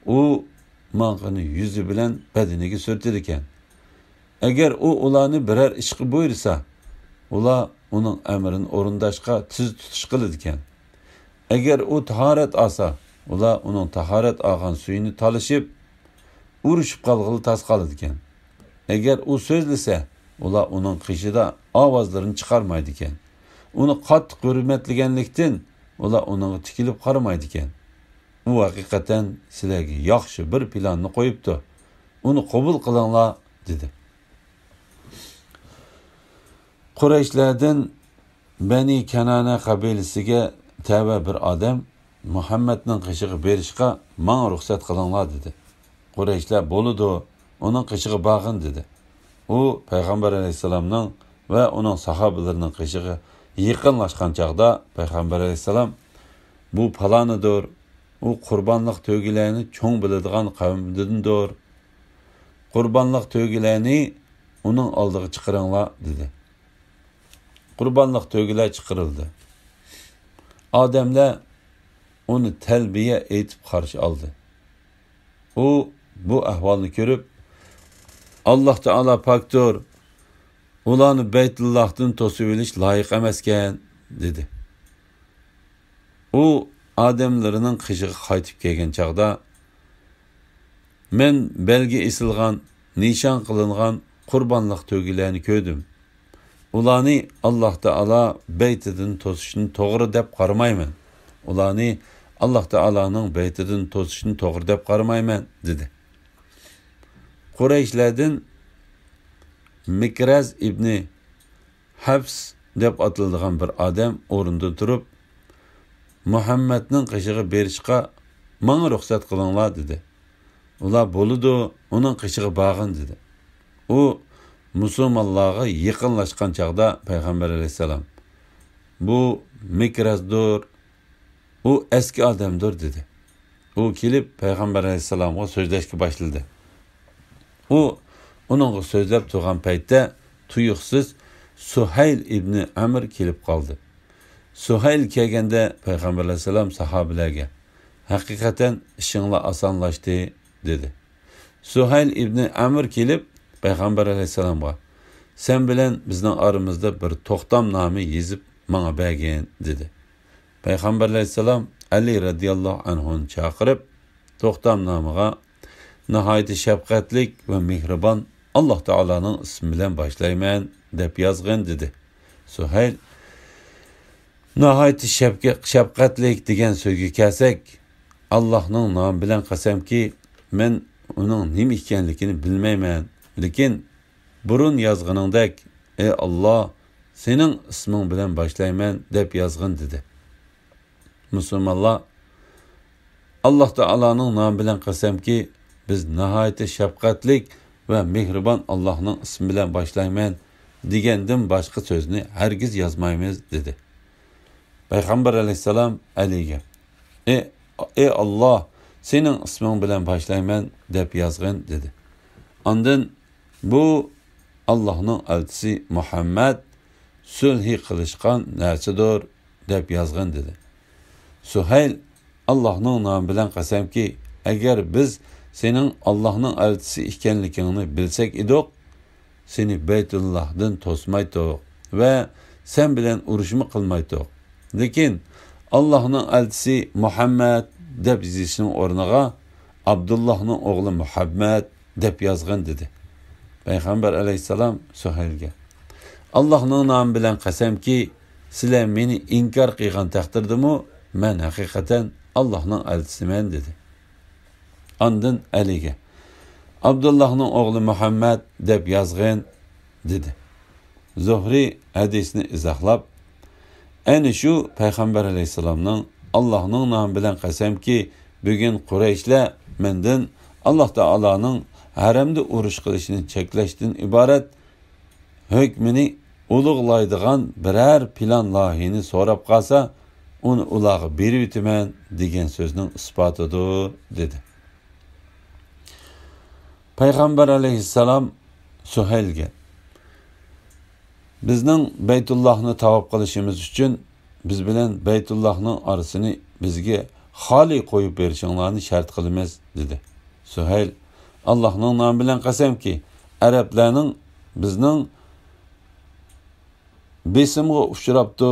ئۇ ماڭقىنى يۈزى بىلەن بەدىنىگە سۈرتىدىكەن. ئەگەر ئۇ ئۇلارنى بىرەر ئىشقا بۇيرۇسا، ئۇلار ئۇنىڭ ئەمرىنى ئورۇنداشقا تېز تۇتۇش قىلىدىكەن. ئەگەر ئۇ تاھارەت ئالسا، ئۇلار ئۇنىڭ تاھارەت ئالغان سۈيىنى تالىشىپ، ئۇرۇشۇپ قالغىلى تاس قالىدىكەن. ئەگەر ئۇ سۆزلىسە، ئۇلار ئۇنىڭ قېشىدا ئاۋازلىرىنى چىقارمايدىكەن. ئۇنى قاتتىق ھۆرمەتلىگەنلىكتىن، ئۇلار ئۇنىڭغا تىكىلىپ قارىمايدىكەن. ئۇ ھەقىقەتەن سىلەرگە ياخشى بىر پىلاننى قويۇپتۇ. ئۇنى قوبۇل قىلىڭلار، دېدى. قۇرەيشلەردىن بەنى كەنانە قەبىلىسىگە تەۋە بىر ئادەم مۇھەممەدنىڭ قېشىغا بېرىشقا ماڭا رۇخسەت قىلىڭلار، دېدى. قۇرەيشلەر، بولىدۇ، ئۇنىڭ قېشىغا بارغىن، دېدى. ئۇ پەيغەمبەر ئەلەيھىسسالامنىڭ ۋە ئۇنىڭ ساھابىلىرىنىڭ قېشىغا يېقىنلاشقان چاغدا پەيغەمبەر ئەلەيھىسسالام، بۇ پالانىدۇر، ئۇ قۇربانلىق تۆگىلەرنى چوڭ بىلىدىغان قەۋمدىندۇر. قۇربانلىق تۆگىلەرنى ئۇنىڭ ئالدىغا چىقىرىڭلار، دېدى. قۇربانلىق تۆگىلەر چىقىرىلدى. ئادەملەر ئۇنى تەلبىيە ئېيتىپ قارشى ئالدى. ئۇ بۇ ئەھۋالنى كۆرۈپ، ئاللاھ تائالا پاكتۇر، ئۇلارنى بەيتۇللاھتىن توسۇۋېلىش لايىق ئەمەسكەن، دېدى. ئۇ ئادەملىرىنىڭ قېشىغا قايتىپ كەلگەن چاغدا، مەن بەلگە ئېسىلغان، نىشان قىلىنغان قۇربانلىق تۆگىلەرنى كۆردۈم. ئۇلارنى ئاللاھ تائالا بەيتىدىن توسۇشنى توغرا دەپ قارىمايمەن. ئۇلارنى ئاللاھ تائالانىڭ بەيتىدىن توسۇشنى توغرا دەپ قارىمايمەن، دېدى. قۇرەيشلەردىن مىكرەز ئىبنى ھەفس دەپ ئاتىلىدىغان بىر ئادەم ئورنىدىن تۇرۇپ، مۇھەممەدنىڭ قېشىغا بېرىشقا ماڭا رۇخسەت قىلىڭلار، دېدى. ئۇلار، بولىدۇ، ئۇنىڭ قېشىغا بارغىن، دېدى. ئۇ مۇسۇلمانلارغا يېقىنلاشقان چاغدا پەيغەمبەر ئەلەيھىسسالام، بۇ مىكرەزدۇر، ئۇ ئەسكى ئادەمدۇر، دېدى. ئۇ كېلىپ پەيغەمبەر ئەلەيھىسسالامغا سۆزلەشكە باشلىدى. ئۇ ئۇنىڭغا سۆزلەپ تۇرغان پەيتتە تۇيۇقسىز سۇھەيل ئىبنى ئەمر كېلىپ قالدى. سۇھەيل كەلگەندە پەيغەمبەر ئەلەيھىسسالام ساھابىلەرگە، ھەقىقەتەن ئىشىڭلار ئاسانلاشتى، دېدى. سۇھەيل ئىبنى ئەمر كېلىپ پەيغەمبەر ئەلەيھىسسالامغا، سەن بىلەن بىزنىڭ ئارىمىزدا بىر توختامنامە يېزىپ ماڭا بەرگىن، دېدى. پەيغەمبەر ئەلەيھىسسالام ئەلى رەزىياللاھۇ ئەنھۇنى چاقىرىپ، توختامنامىغا ناھايىتى شەپقەتلىك ۋە مېھرىبان ئاللاھ تائالانىڭ ئىسمى بىلەن باشلايمەن دەپ يازغىن، دېدى. سۇھەيل، ناھايىتى شەپقە-، شەپقەتلىك دېگەن سۆزگە كەلسەك، ئاللاھنىڭ نامى بىلەن قەسەمكى، مەن ئۇنىڭ نېمە ئىكەنلىكىنى بىلمەيمەن، لېكىن بۇرۇن يازغىنىڭدەك، ئەي ئاللاھ، سېنىڭ ئىسمىڭ بىلەن باشلايمەن دەپ يازغىن، دېدى. مۇسۇلمانلار، ئاللاھ تائالانىڭ نامى بىلەن قەسەمكى، بىز ناھايىتى شەپقەتلىك ۋە مېھرىبان ئاللاھنىڭ ئىسمى بىلەن باشلايمەن دېگەندىن باشقا سۆزنى ھەرگىز يازمايمىز، دېدى. پەيغەمبەر ئەلەيھىسسالام ئەلىگە، ئى، ئى ئاللاھ، سېنىڭ ئىسمىڭ بىلەن باشلايمەن دەپ يازغىن، دېدى. ئاندىن، بۇ ئاللاھنىڭ ئەلچىسى مۇھەممەد سۈلھى قىلىشقان نەرسىدۇر دەپ يازغىن، دېدى. سۇھەيل، ئاللاھنىڭ نامى بىلەن قەسەمكى، ئەگەر بىز سېنىڭ ئاللاھنىڭ ئەلچىسى ئىكەنلىكىڭنى بىلسەك ئىدۇق، سېنى بەيتۇللاھدىن توسمايتتۇق ۋە سەن بىلەن ئۇرۇشمۇ قىلمايتتۇق. لېكىن ئاللاھنىڭ ئەلچىسى مۇھەممەد دەپ يېزىشنىڭ ئورنىغا ئابدۇللاھنىڭ ئوغلى مۇھەممەد دەپ يازغىن، دېدى. پەيغەمبەر ئەلەيھىسسالام سۇھەيلگە، ئاللاھنىڭ نامى بىلەن قەسەمكى، سىلەر مېنى ئىنكار قىلغان تەقدىردىمۇ، مەن ھەقىقەتەن ئاللاھنىڭ ئەلچىسىمەن، دېدى. ئاندىن ئەلىگە، ئابدۇللاھنىڭ ئوغلى مۇھەممەد دەپ يازغىن، دېدى. زۇھرى ھەدىسنى ئىزاھلاپ، ئەنە شۇ پەيغەمبەر ئەلەيھىسسالامنىڭ، ئاللاھنىڭ نامى بىلەن قەسەمكى، بۈگۈن قۇرەيشلەر مەندىن ئاللاھ تائالانىڭ ھەرەمدە ئۇرۇش قىلىشىنى چەكلەشتىن ئىبارەت ھۆكمىنى ئۇلۇغلايدىغان بىرەر پىلان لايىھىنى سوراپ قالسا، ئۇنى ئۇلارغا بېرىۋېتىمەن دېگەن سۆزنىڭ ئىسپاتىدۇر، دېدى. پەيغەمبەر ئەلەيھىسسالام سۇھەيلگە، بىزنىڭ بەيتۇللاھنى تاۋاپ قىلىشىمىز ئۈچۈن بىز بىلەن بەيتۇللاھنىڭ ئارىسىنى بىزگە خالىي قويۇپ بېرىشىڭلارنى شەرت قىلىمىز، دېدى. سۇھەيل، ئاللاھنىڭ نامى بىلەن قەسەمكى، ئەرەبلەرنىڭ بىزنىڭ بېسىمغا ئۇچراپتۇ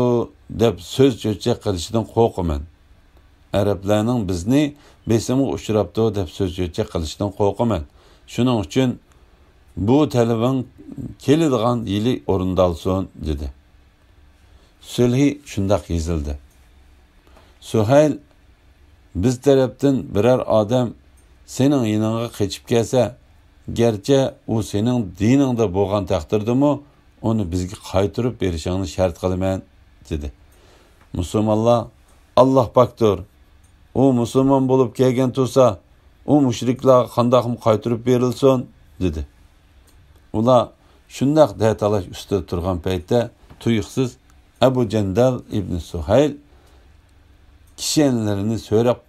دەپ سۆز چۆچەك قىلىشىدىن قورقىمەن. ئەرەبلەرنىڭ بىزنى بېسىمغا ئۇچراپتۇ دەپ سۆز چۆچەك قىلىشىدىن قورقىمەن. شۇنىڭ ئۈچۈن بۇ تەلىپىڭ كېلىدىغان يىلى ئورۇندالسۇن، دېدى. سۈلھى شۇنداق يېزىلدى. سۇھەيل، بىز تەرەپتىن بىرەر ئادەم سېنىڭ يېنىڭغا قېچىپ كەلسە، گەرچە ئۇ سېنىڭ دىنىڭدا بولغان تەقدىردىمۇ، ئۇنى بىزگە قايتۇرۇپ بېرىشىڭنى شەرت قىلىمەن، دېدى. مۇسۇلمانلار، ئاللاھ پاكتۇر، ئۇ مۇسۇلمان بولۇپ كەلگەن تۇرسا، ئۇ مۇشرىكلارغا قانداقمۇ قايتۇرۇپ بېرىلسۇن، دېدى. ئۇلار شۇنداق دەتالاش ئۈستىدە تۇرغان پەيتتە، تۇيۇقسىز ئەبۇ جەندەل ئىبنى سۇھەيل كىشەنلىرىنى سۆرەپ،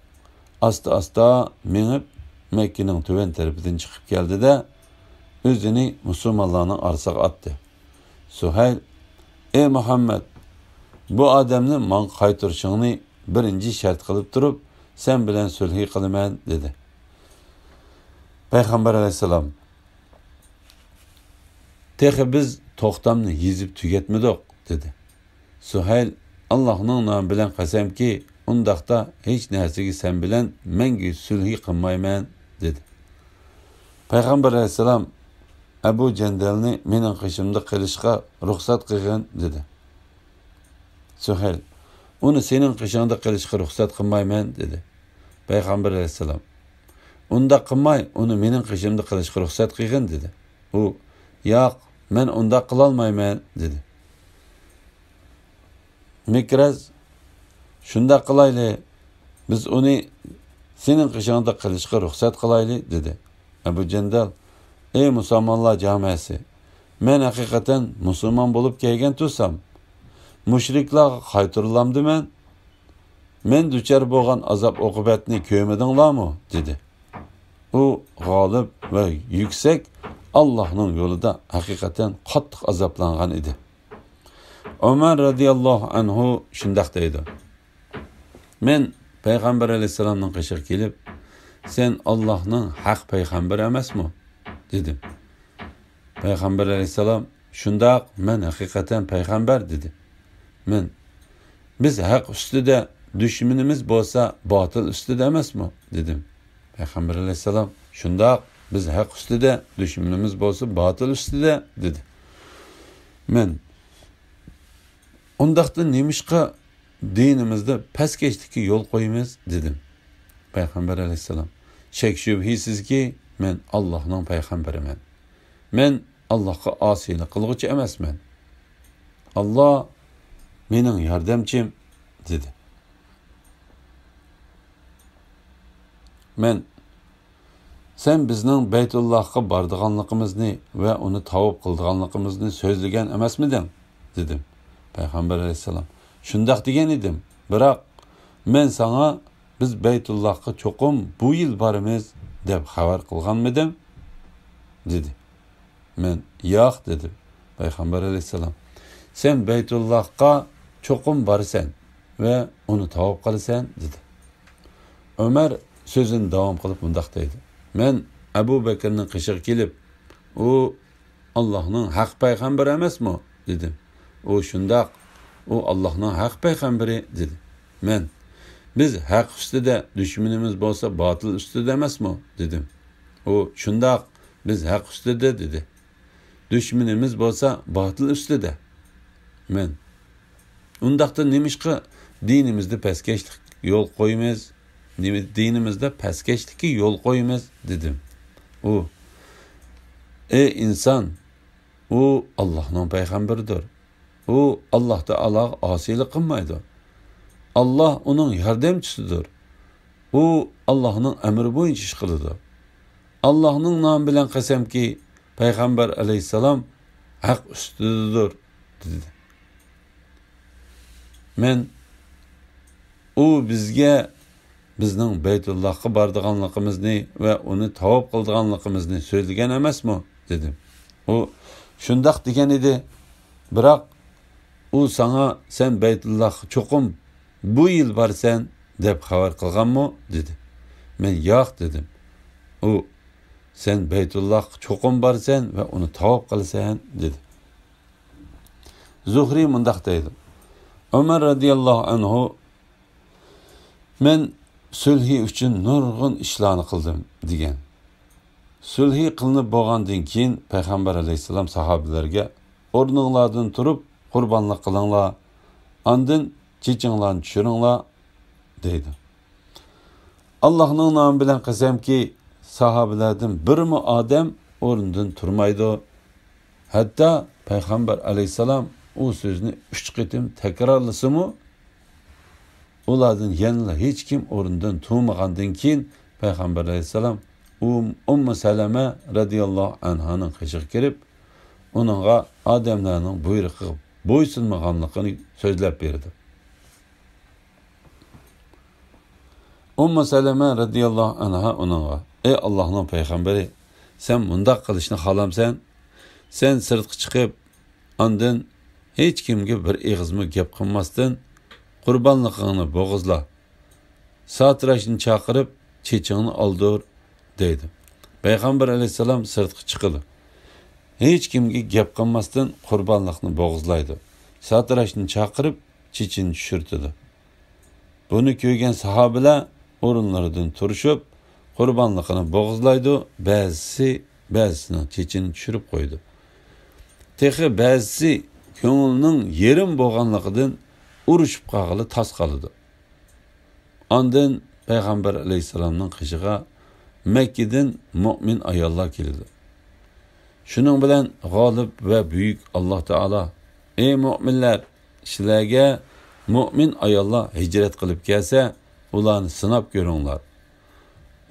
ئاستا-ئاستا مېڭىپ، مەككىنىڭ تۆۋەن تەرىپىدىن چىقىپ كەلدى-دە، ئۆزىنى مۇسۇلمانلارنىڭ ئارىسىغا ئاتتى. سۇھەيل، ئەي مۇھەممەد، بۇ ئادەمنى ماڭا قايتۇرۇشۇڭنى بىرىنچى شەرت قىلىپ تۇرۇپ، سەن بىلەن سۈلھى قىلىمەن، دېدى. پەيغەمبەر ئەلەيھىسسالام، تېخى بىز توختامنى يېزىپ تۈگەتمىدۇق، دېدى. سۇھەيل، ئاللاھنىڭ نامى بىلەن قەسەمكى، ئۇنداقتا ھېچ نەرسىگە سەن بىلەن مەڭگۈ سۈلھى قىلمايمەن، دېدى. پەيغەمبەر ئەلەيھىسسالام، ئەبۇ جەندەلنى مېنىڭ قېشىمدا قىلىشقا رۇخسەت قىلغىن، دېدى. سۇھەيل، ئۇنى سېنىڭ قېشىڭدا قىلىشقا رۇخسەت قىلمايمەن، دېدى. پەيغەمبەر ئەلەيھىسسالام، ئۇنداق قىلماي، ئۇنى مېنىڭ قېشىمدا قىلىشقا رۇخسەت قىلغىن، دېدى. ئۇ، ياق، مەن ئۇنداق قىلالمايمەن، دېدى. مىكرەز، شۇنداق قىلايلى، بىز ئۇنى سېنىڭ قېشىڭدا قىلىشقا رۇخسەت قىلايلى، دېدى. ئەبۇ جەندەل، ئەي مۇسۇلمانلار جامائەسى، مەن ھەقىقەتەن مۇسۇلمان بولۇپ كەلگەن تۇرسام، مۇشرىكلارغا قايتۇرۇلامدىمەن؟ مەن دۇچار بولغان ئازاب-ئوقۇبەتنى كۆرمىدىڭلارمۇ؟ دېدى. ئۇ غالىب ۋە يۈكسەك ئاللاھنىڭ يولىدا ھەقىقەتەن قاتتىق ئازابلانغان ئىدى. ئۆمەر رەزىياللاھۇ ئەنھۇ شۇنداق دەيدۇ، مەن پەيغەمبەر ئەلەيھىسسالامنىڭ قېشىغا كېلىپ، سەن ئاللاھنىڭ ھەق پەيغەمبىرى ئەمەسمۇ؟ دېدىم. پەيغەمبەر ئەلەيھىسسالام، شۇنداق، مەن ھەقىقەتەن پەيغەمبەر، دېدى. مەن، بىز ھەق ئۈستىدە، دۈشمىنىمىز بولسا باتىل ئۈستىدە ئەمەسمۇ؟ دېدىم. پەيغەمبەر ئەلەيھىسسالام، شۇنداق، بىز ھەق ئۈستىدە، دۈشمىنىمىز بولسا باتىل ئۈستىدە، دېدى. مەن، ئۇنداقتا نېمىشقا دىنىمىزدا پەسكەشلىككە يول قويىمىز؟ دېدىم. پەيغەمبەر ئەلەيھىسسالام، شەك-شۈبھىسىزكى، مەن ئاللاھنىڭ پەيغەمبىرىمەن. مەن ئاللاھقا ئاسىيلىق قىلغۇچى ئەمەسمەن. ئاللاھ مېنىڭ ياردەمچىم، دېدى. مەن، سەن بىزنىڭ بەيتۇللاھقا بارىدىغانلىقىمىزنى ۋە ئۇنى تاۋاپ قىلىدىغانلىقىمىزنى سۆزلىگەن ئەمەسمىدىڭ؟ دېدىم. پەيغەمبەر ئەلەيھىسسالام، شۇنداق دېگەن ئىدىم، بىراق مەن ساڭا، بىز بەيتۇللاھقا چوقۇم بۇ يىل بارىمىز، دەپ خەۋەر قىلغانمىدىم؟ دېدى. مەن، ياق، دېدىم. پەيغەمبەر ئەلەيھىسسالام، سەن بەيتۇللاھقا چوقۇم بارىسەن ۋە ئۇنى تاۋاپ قىلىسەن، دېدى. ئۆمەر سۆزىنى داۋام قىلىپ مۇنداق دەيدۇ: مەن ئەبۇ بەكرىنىڭ قېشىغا كېلىپ، ئۇ ئاللاھنىڭ ھەق پەيغەمبىرى ئەمەسمۇ؟ دېدىم. ئۇ شۇنداق، ئۇ ئاللاھنىڭ ھەق پەيغەمبىرى، دېدى. مەن، بىز ھەق ئۈستىدە، دۈشمىنىمىز بولسا باتىل ئۈستىدە ئەمەسمۇ؟ دېدىم. ئۇ شۇنداق، بىز ھەق ئۈستىدە، دېدى. دۈشمىنىمىز بولسا باتىل ئۈستىدە. مەن، ئۇنداقتا نېمىشقا دىنىمىزدە پەسكەشلىك يول قويىمىز؟ نېمە دىنىمىزدا پەسكەشلىككە يول قويىمىز؟ دېدىم. ئۇ، ئەي ئىنسان، ئۇ ئاللاھنىڭ پەيغەمبىرىدۇر. ئۇ ئاللاھ تائالاغا ئاسىيلىق قىلمايدۇ. ئاللاھ ئۇنىڭ ياردەمچىسىدۇر. ئۇ ئاللاھنىڭ ئەمرى بويىچە ئىش قىلىدۇ. ئاللاھنىڭ نامى بىلەن قەسەمكى، پەيغەمبەر ئەلەيھىسسالام ھەق ئۈستىدىدۇر، دېدى. مەن، ئۇ بىزگە بىزنىڭ بەيتۇللاھقا بارىدىغانلىقىمىزنى ۋە ئۇنى تاۋاپ قىلىدىغانلىقىمىزنى سۆزلىگەن ئەمەسمۇ؟ دېدىم. ئۇ شۇنداق دېگەن ئىدى، بىراق ئۇ ساڭا سەن بەيتۇللاھقا چوقۇم بۇ يىل بارىسەن دەپ خەۋەر قىلغانمۇ؟ دېدى. مەن ياق دېدىم. ئۇ سەن بەيتۇللاھقا چوقۇم بارىسەن ۋە ئۇنى تاۋاپ قىلىسەن دېدى. زۇھرى مۇنداق دەيدۇ: ئۆمەر رەزىياللاھۇ ئەنھۇ، مەن سۈلھى ئۈچۈن نۇرغۇن ئىشلارنى قىلدىم، دېگەن. سۈلھى قىلىنىپ بولغاندىن كېيىن پەيغەمبەر ئەلەيھىسسالام ساھابىلەرگە، ئورنۇڭلاردىن تۇرۇپ قۇربانلىق قىلىڭلار، ئاندىن چېچىڭلارنى چۈشۈرۈڭلار، دەيدۇ. ئاللاھنىڭ نامى بىلەن قەسەمكى، ساھابىلەردىن بىرمۇ ئادەم ئورنىدىن تۇرمايدۇ. ھەتتا پەيغەمبەر ئەلەيھىسسالام ئۇ سۆزنى ئۈچ قېتىم تەكرارلىسىمۇ، ئۇلاردىن يەنىلا ھېچكىم ئورنىدىن تۇرمىغاندىن كېيىن، پەيغەمبەر ئەلەيھىسسالام ئۇم-، ئۇممۇ سەلەمە رەزىياللاھۇ ئەنھانىڭ قېشىغا كىرىپ، ئۇنىڭغا ئادەملەرنىڭ بۇيرۇقىغا بويسۇنمىغانلىقىنى سۆزلەپ بېرىدۇ. ئۇممۇ سەلەمە رەزىياللاھۇ ئەنھا ئۇنىڭغا، ئەي ئاللاھنىڭ پەيغەمبىرى، سەن مۇنداق قىلىشنى خالامسەن؟ سەن سىرتقا چىقىپ، ئاندىن ھېچكىمگە بىر ئېغىزمۇ گەپ قىلماستىن، قۇربانلىقىڭنى بوغۇزلا، ساتىراشنى چاقىرىپ، چېچىڭنى ئالدۇر، دەيدۇ. پەيغەمبەر ئەلەيھىسسالام سىرتقا چىقىدۇ. ھېچكىمگە گەپ قىلماستىن، قۇربانلىقنى بوغۇزلايدۇ. ساتىراشنى چاقىرىپ، چېچىنى چۈشۈرتىدۇ. بۇنى كۆرگەن ساھابىلەر ئورۇنلىرىدىن تۇرۇشۇپ، قۇربانلىقىنى بوغۇزلايدۇ، بەزىسى بەزىسىنىڭ چېچىنى چۈشۈرۈپ قويىدۇ. تېخى بەزىسى كۆڭلىنىڭ يېرىم بولغانلىقىدىن ئۇرۇشۇپ قالغىلى تاس قالىدۇ. ئاندىن پەيغەمبەر ئەلەيھىسسالامنىڭ قېشىغا مەككىدىن مۆمىن ئاياللار كېلىدۇ. شۇنىڭ بىلەن غالىب ۋە بۈيۈك ئاللاھ تائالا، ئەي مۆمىنلەر، سىلەرگە مۆمىن ئاياللار ھىجرەت قىلىپ كەلسە، ئۇلارنى سىناپ كۆرۈڭلار.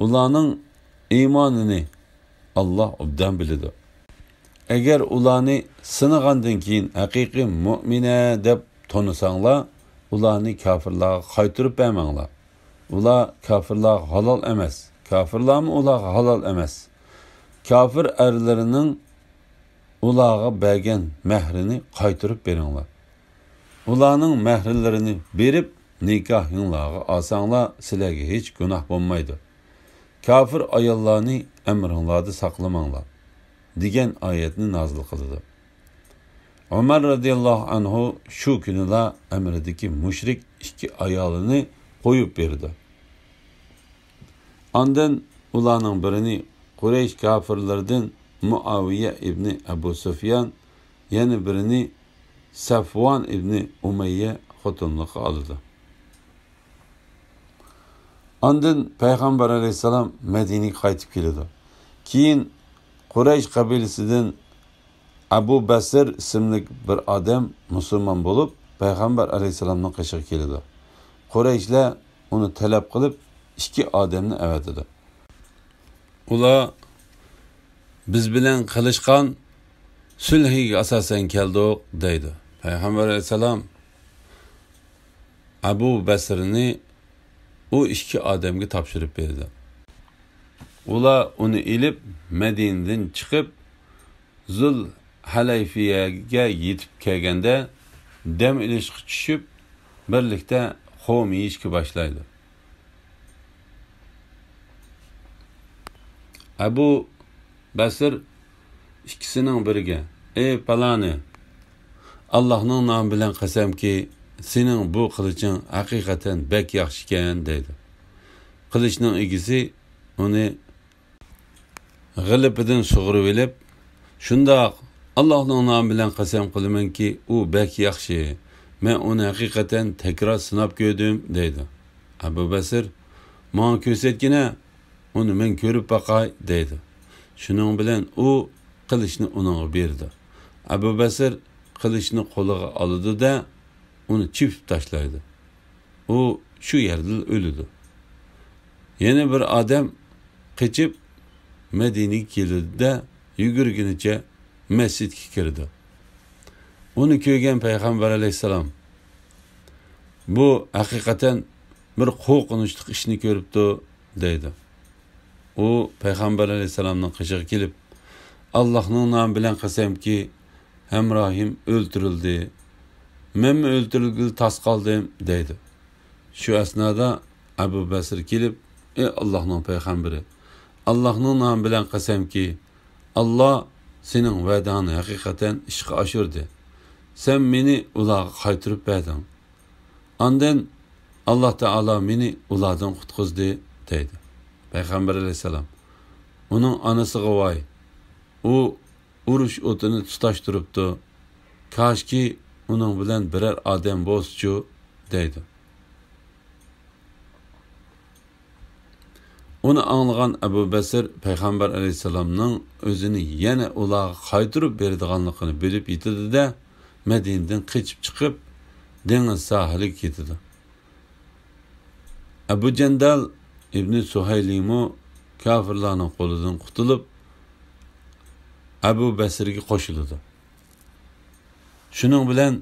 ئۇلارنىڭ ئىمانىنى ئاللاھ ئوبدان بىلىدۇ. ئەگەر ئۇلارنى سىنىغاندىن كېيىن ھەقىقىي مۆمىنە دەپ تونۇساڭلار، ئۇلارنى كاپىرلارغا قايتۇرۇپ بەرمەڭلار. ئۇلار كاپىرلارغا ھالال ئەمەس، كاپىرلارمۇ ئۇلارغا ھالال ئەمەس. كاپىر ئەرلىرىنىڭ ئۇلارغا بەرگەن مەھرىنى قايتۇرۇپ بېرىڭلار. ئۇلارنىڭ مەھرىلىرىنى بېرىپ، نىكاھىڭلارغا ئالساڭلار، سىلەرگە ھېچ گۇناھ بولمايدۇ. كاپىر ئاياللارنى ئەمرىڭلاردا ساقلىماڭلار، دېگەن ئايەتنى نازىل قىلىدۇ. ئۆمەر رەزىياللاھۇ ئەنھۇ شۇ كۈنىلا ئەمرىدىكى مۇشرىك ئىككى ئايالىنى قويۇپ بېرىدۇ. ئاندىن ئۇلارنىڭ بىرىنى قۇرەيش كاپىرلىرىدىن مۇئاۋىيە ئىبنى ئەبۇ سۇفيان، يەنە بىرىنى سەفۋان ئىبنى ئۇمەييە خوتۇنلۇققا ئالىدۇ. ئاندىن پەيغەمبەر ئەلەيھىسسالام مەدىنىگە قايتىپ كېلىدۇ. كېيىن قۇرەيش قەبىلىسىدىن ئەبۇ بەسىر ئىسىملىك بىر ئادەم مۇسۇلمان بولۇپ، پەيغەمبەر ئەلەيھىسسالامنىڭ قېشىغا كېلىدۇ. قۇرەيشلەر ئۇنى تەلەپ قىلىپ، ئىككى ئادەمنى ئەۋەتىدۇ. ئۇلار، بىز بىلەن قىلىشقان سۈلھىگە ئاساسەن كەلدۇق، دەيدۇ. پەيغەمبەر ئەلەيھىسسالام ئەبۇ بەسىرنى ئۇ ئىككى ئادەمگە تاپشۇرۇپ بېرىدۇ. ئۇلار ئۇنى ئېلىپ، مەدىنىدىن چىقىپ، زۇل ھەلەيفىيەگە يېتىپ كەلگەندە، دەم ئېلىشقا چۈشۈپ، بىرلىكتە خورما يېيىشكە باشلايدۇ. ئەبۇ بەسىر ئىككىسىنىڭ بىرىگە، ئەي پالانى، ئاللاھنىڭ نامى بىلەن قەسەمكى، سېنىڭ بۇ قىلىچىڭ ھەقىقەتەن بەك ياخشىكەن، دەيدۇ. قىلىچنىڭ ئىگىسى ئۇنى غىلىپىدىن سۇغۇرۇۋېلىپ، شۇنداق، ئاللاھنىڭ نامى بىلەن قەسەم قىلىمەنكى، ئۇ بەك ياخشى. مەن ئۇنى ھەقىقەتەن تەكرار سىناپ كۆردۈم، دەيدۇ. ئەبۇ بەسىر، ماڭا كۆرسەتكىنە، ئۇنى مەن كۆرۈپ باقاي، دەيدۇ. شۇنىڭ بىلەن ئۇ قىلىچنى ئۇنىڭغا بېرىدۇ. ئەبۇ بەسىر قىلىچنى قولىغا ئالىدۇ-دە، ئۇنى چېپىپ تاشلايدۇ. ئۇ شۇ يەردىلا ئۆلىدۇ. يەنە بىر ئادەم قېچىپ مەدىنىگە كېلىدۇ-دە، يۈگۈرگىنىچە مەسچىتكە كىرىدۇ. ئۇنى كۆرگەن پەيغەمبەر ئەلەيھىسسالام، بۇ ھەقىقەتەن بىر قورقۇنچلۇق ئىشنى كۆرۈپتۇ، دەيدۇ. ئۇ پەيغەمبەر ئەلەيھىسسالامنىڭ قېشىغا كېلىپ، ئاللاھنىڭ نامى بىلەن قەسەمكى، ھەمراھىم ئۆلتۈرۈلدى. مەنمۇ ئۆلتۈرۈلگىلى تاس قالدىم، دەيدۇ. شۇ ئەسنادا ئەبۇ بەسىر كېلىپ، ئەي ئاللاھنىڭ پەيغەمبىرى، ئاللاھنىڭ نامى بىلەن قەسەمكى، ئاللا سېنىڭ ۋەدەڭنى ھەقىقەتەن ئىشقا ئاشۇردى. سەن مېنى ئۇلارغا قايتۇرۇپ بەردىڭ. ئاندىن ئاللا تائالا مېنى ئۇلاردىن قۇتقۇزدى، دەيدۇ. پەيغەمبەر ئەلەيھىسسالام، ئۇنىڭ ئانىسىغا ۋاي، ئۇ ئۇرۇش ئوتىنى تۇتاشتۇرۇپتۇ. كاشكى ئۇنىڭ بىلەن بىرەر ئادەم بولسىچۇ، دەيدۇ. ئۇنى ئاڭلىغان ئەبۇ بەسىر پەيغەمبەر ئەلەيھىسسالامنىڭ ئۆزىنى يەنە ئۇلارغا قايتۇرۇپ بېرىدىغانلىقىنى بىلىپ يېتىدۇ-دە، مەدىنىدىن قېچىپ چىقىپ، دېڭىز ساھىلىگە كېتىدۇ. ئەبۇ جەندەل ئىبنى سۇھەيلىمۇ كاپىرلارنىڭ قولىدىن قۇتۇلۇپ، ئەبۇ بەسىرگە قوشۇلىدۇ. شۇنىڭ بىلەن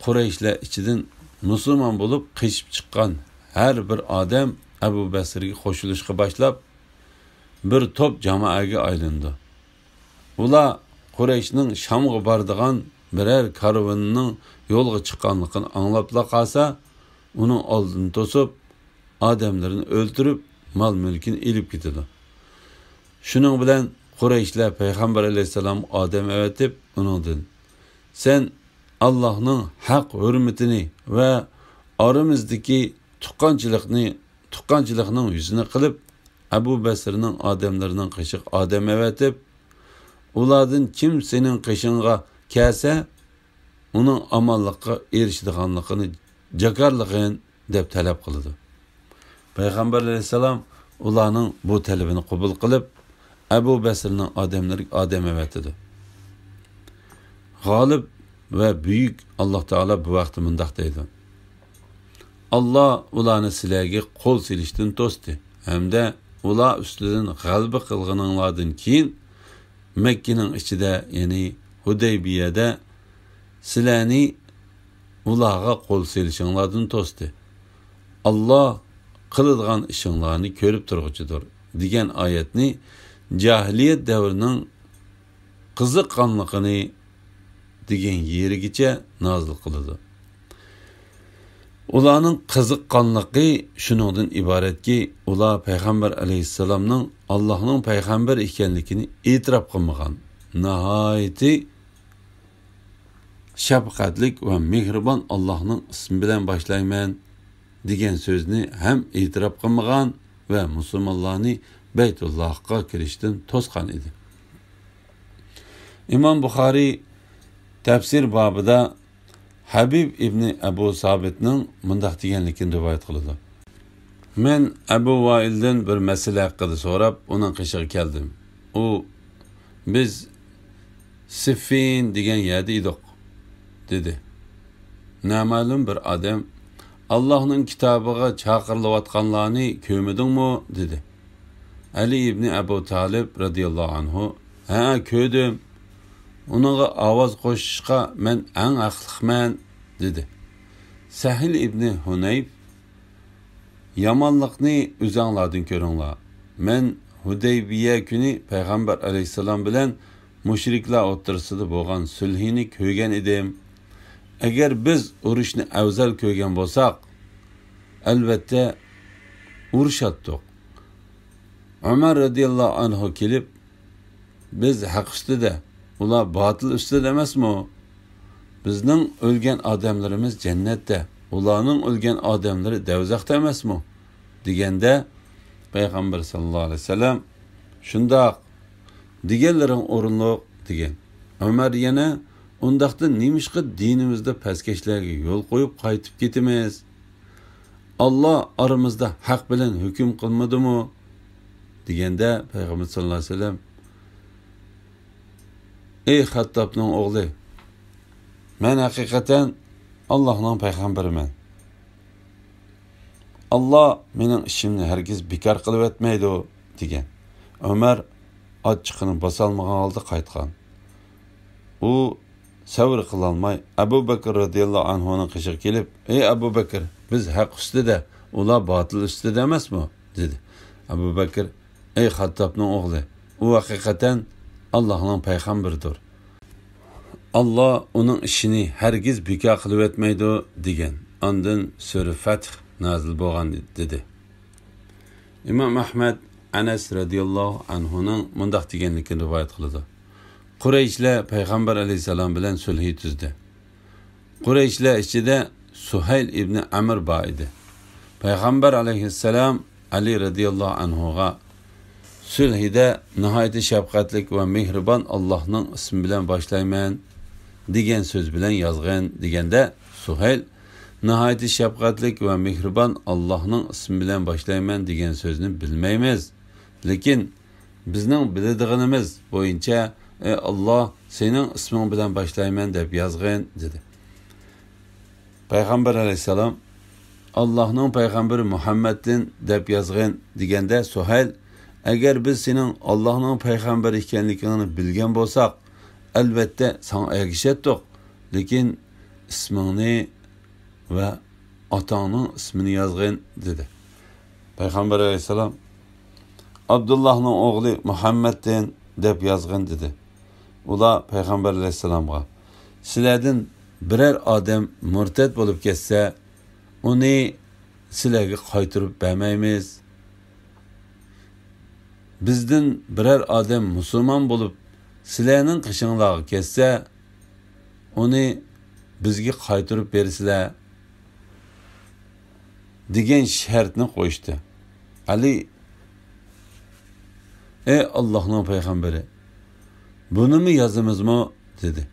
قۇرەيشلەر ئىچىدىن مۇسۇلمان بولۇپ قېچىپ چىققان ھەر بىر ئادەم ئەبۇ بەسىرگە قوشۇلۇشقا باشلاپ، بىر توپ جامائەگە ئايلىنىدۇ. ئۇلار قۇرەيشنىڭ شامغا بارىدىغان بىرەر كارۋىنىنىڭ يولغا چىققانلىقىنى ئاڭلاپلا قالسا، ئۇنىڭ ئالدىنى توسۇپ، ئادەملىرىنى ئۆلتۈرۈپ، مال-مۈلكىنى ئېلىپ كېتىدۇ. شۇنىڭ بىلەن قۇرەيشلەر پەيغەمبەر ئەلەيھىسسالامغا ئادەم ئەۋەتىپ، ئۇنىڭدىن، سەن ئاللاھنىڭ ھەق ھۆرمىتىنى ۋە ئارىمىزدىكى تۇغقانچىلىقنى، تۇغقانچىلىقنىڭ يۈزىنى قىلىپ، ئەبۇ بەسىرنىڭ ئادەملىرىنىڭ قېشىغا ئادەم ئەۋەتىپ، ئۇلاردىن كىم سېنىڭ قېشىڭغا كەلسە، ئۇنىڭ ئامانلىققا ئېرىشىدىغانلىقىنى جاكارلىغىن، دەپ تەلەپ قىلىدۇ. پەيغەمبەر ئەلەيھىسسالام ئۇلارنىڭ بۇ تەلىپىنى قوبۇل قىلىپ، ئەبۇ بەسىرنىڭ ئادەملىرىگە ئادەم ئەۋەتىدۇ. غالىب ۋە بۈيۈك ئاللاھ تائالا بۇ ھەقتە مۇنداق دەيدۇ: ئاللاھ ئۇلارنى سىلەرگە قول سېلىشتىن توستى ھەمدە ئۇلار ئۈستىدىن غەلىبە قىلغىنىڭلاردىن كېيىن، مەككىنىڭ ئىچىدە، يەنى ھۇدەيبىيەدە سىلەرنى ئۇلارغا قول سېلىشىڭلاردىن توستى. ئاللاھ قىلىدىغان ئىشىڭلارنى كۆرۈپ تۇرغۇچىدۇر، دېگەن ئايەتنى جاھىلىيەت دەۋرىنىڭ قىزىققانلىقىنى دېگەن يېرىگىچە نازىل قىلىدۇ. ئۇلارنىڭ قىزىققانلىقى شۇنىڭدىن ئىبارەتكى، ئۇلار پەيغەمبەر ئەلەيھىسسالامنىڭ ئاللاھنىڭ پەيغەمبىرى ئىكەنلىكىنى ئېتىراپ قىلمىغان. ناھايىتى شەپقەتلىك ۋە مېھرىبان ئاللاھنىڭ ئىسمى بىلەن باشلايمەن، دېگەن سۆزنى ھەم ئېتىراپ قىلمىغان ۋە مۇسۇلمانلارنى بەيتۇللاھقا كىرىشتىن توسقان ئىدى. ئىمام بۇخارىي تەپسىر بابىدا ھەبىب ئىبنى ئەبۇ سابىتنىڭ مۇنداق دېگەنلىكىنى رىۋايەت قىلىدۇ: مەن ئەبۇ ۋائىلدىن بىر مەسىلە ھەققىدە سوراپ، ئۇنىڭ قېشىغا كەلدىم. ئۇ، بىز سىففىن دېگەن يەردە ئىدۇق، دېدى. نامەلۇم بىر ئادەم، ئاللاھنىڭ كىتابىغا چاقىرىلىۋاتقانلارنى كۆرمىدىڭمۇ؟ دېدى. ئەلى ئىبنى ئەبۇ تالىپ رەزىياللاھۇ ئەنھۇ، ھە، كۆردۈم. ئۇنىڭغا ئاۋاز قوشۇشقا مەن ئەڭ ھەقلىقمەن، دېدى. سەھىل ئىبنى ھۇنەيف، يامانلىقنى ئۆزەڭلاردىن كۆرۈڭلار. مەن ھۇدەيبىيە كۈنى پەيغەمبەر ئەلەيھىسسالام بىلەن مۇشرىكلار ئوتتۇرىسىدا بولغان سۈلھىنى كۆرگەن ئىدىم. ئەگەر بىز ئۇرۇشنى ئەۋزەل كۆرگەن بولساق، ئەلۋەتتە ئۇرۇشاتتۇق. ئۆمەر رەزىياللاھۇ ئەنھۇ كېلىپ، بىز ھەق ئۈستىدە، ئۇلار باتىل ئۈستىدە ئەمەسمۇ؟ بىزنىڭ ئۆلگەن ئادەملىرىمىز جەننەتتە، ئۇلارنىڭ ئۆلگەن ئادەملىرى دەۋزەختە ئەمەسمۇ؟ دېگەندە، پەيغەمبەر ساللاللاھۇ ئەلەيھى ۋەسەللەم، شۇنداق، دېگەنلىرىڭ ئورۇنلۇق، دېگەن. ئۆمەر يەنە، ئۇنداقتا نېمىشقا دىنىمىزدا پەسكەشلەرگە يول قويۇپ قايتىپ كېتىمىز؟ ئاللا ئارىمىزدا ھەق بىلەن ھۆكۈم قىلمىدىمۇ؟ دېگەندە، پەيغەمبەر ساللاللاھۇ ئەلەيھى ۋەسەللەم، ئەي خەتتابنىڭ ئوغلى، مەن ھەقىقەتەن ئاللاھنىڭ پەيغەمبىرىمەن. ئاللا مېنىڭ ئىشىمنى ھەرگىز بىكار قىلىۋەتمەيدۇ، دېگەن. ئۆمەر ئاچچىقىنى باسالمىغان ھالدا قايتقان. ئۇ سەۋر قىلالماي، ئەبۇ بەكرى رەزىياللاھۇ ئەنھۇنىڭ قېشىغا كېلىپ، ئەي ئەبۇ بەكرى، بىز ھەق ئۈستىدە، ئۇلار باتىل ئۈستىدە ئەمەسمۇ؟ دېدى. ئەبۇ بەكرى، ئەي خەتتابنىڭ ئوغلى، ئۇ ھەقىقەتەن ئاللاھنىڭ پەيغەمبىرىدۇر. ئاللا ئۇنىڭ ئىشىنى ھەرگىز بىكار قىلىۋەتمەيدۇ، دېگەن. ئاندىن سۈرە فەتھ نازىل بولغان، دېدى. ئىمام ئەھمەد ئەنەس رەزىياللاھۇ ئەنھۇنىڭ مۇنداق دېگەنلىكىنى رىۋايەت قىلىدۇ. قۇرەيشلەر پەيغەمبەر ئەلەيھىسسالام بىلەن سۈلھى تۈزدى. قۇرەيشلەر ئىچىدە سۇھەيل ئىبنى ئەمر بار ئىدى. پەيغەمبەر ئەلەيھىسسالام ئەلى رەزىياللاھۇ ئەنھۇغا، سۈلھىدە ناھايىتى شەپقەتلىك ۋە مېھرىبان ئاللاھنىڭ ئىسمى بىلەن باشلايمەن، دېگەن سۆز بىلەن يازغىن، دېگەندە، سۇھەيل، ناھايىتى شەپقەتلىك ۋە مېھرىبان ئاللاھنىڭ ئىسمى بىلەن باشلايمەن، دېگەن سۆزنى بىلمەيمىز. لېكىن بىزنىڭ بىلىدىغىنىمىز بويىچە، ئەي ئاللا، سېنىڭ ئىسمىڭ بىلەن باشلايمەن، دەپ يازغىن، دېدى. پەيغەمبەر ئەلەيھىسسالام، ئاللاھنىڭ پەيغەمبىرى مۇھەممەدتىن دەپ يازغىن، دېگەندە، سۇھەيل، ئەگەر بىز سېنىڭ ئاللاھنىڭ پەيغەمبىرى ئىكەنلىكىڭنى بىلگەن بولساق، ئەلۋەتتە ساڭا ئەگىشەتتۇق، لېكىن ئىسمىڭنى ۋە ئاتاڭنىڭ ئىسمىنى يازغىن، دېدى. پەيغەمبەر ئەلەيھىسسالام، ئابدۇللاھنىڭ ئوغلى مۇھەممەدتىن دەپ يازغىن، دېدى. ئۇلار پەيغەمبەر ئەلەيھىسسالامغا، سىلەردىن بىرەر ئادەم مۇرتەت بولۇپ كەتسە، ئۇنى سىلەرگە قايتۇرۇپ بەرمەيمىز. بىزدىن بىرەر ئادەم مۇسۇلمان بولۇپ، سىلەرنىڭ قېشىڭلارغا كەتسە، ئۇنى بىزگە قايتۇرۇپ بېرىسىلەر، دېگەن شەرتنى قوشتى. ئەلى، ئەي ئاللاھنىڭ پەيغەمبىرى، بۇنىمۇ يازىمىزمۇ؟ دېدى.